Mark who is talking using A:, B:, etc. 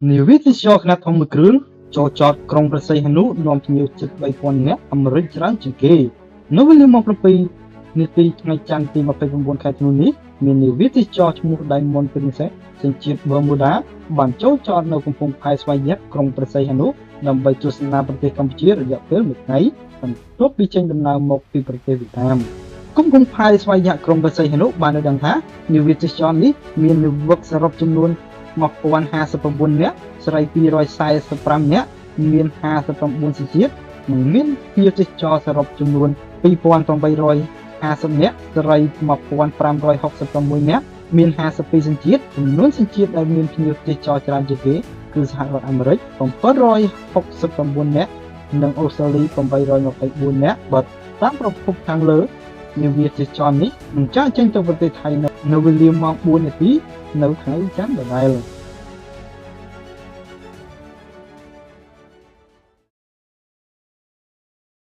A: នាវាទេសចរខ្នាតធំមួយគ្រឿងចូលចតក្រុងព្រះសីហនុនាំភ្ញៀវជិត3000នាក់អាមេរិកច្រើនជាងគេនៅវេលាម៉ោង7នាទីថ្ងៃច័ន្ទទី29ខែធ្នូនេះមាននាវាទេសចរឈ្មោះ Diamond Princess សញ្ជាតិ Bermuda បានចូលចតនៅកំពង់ផែស្វយ័តក្រុងព្រះសីហនុដើម្បីទស្សនាប្រទេសកម្ពុជារយៈពេលមួយថ្ងៃបន្ទាប់ពីចេញដំណើរមកពីប្រទេសវៀតណាមកំពង់ផែស្វយ័តក្រុងព្រះសីហនុបានឲ្យដឹងថានាវាទេសចរនេះមាននាវិកសរុបចំនួន1059នាក់ស្រី245នាក់មាន59សញ្ជាតិនិងមានភ្ញៀវទេសចរសរុបចំនួន2850នាក់ស្រី1566នាក់មាន52សញ្ជាតិចំនួនសញ្ជាតិដែលមានភ្ញៀវទេសចរច្រើនជាងគេគឺសហរដ្ឋអាមេរិក769នាក់និងអូស្ត្រាលី824នាក់បើតាមប្រភពខាងលើនាវាទេសចរនេះនឹងចាកចេញទៅប្រទេសថៃនៅវេលាម៉ោង4នាទីនៅថ្ងៃច័ន្ទដដែល។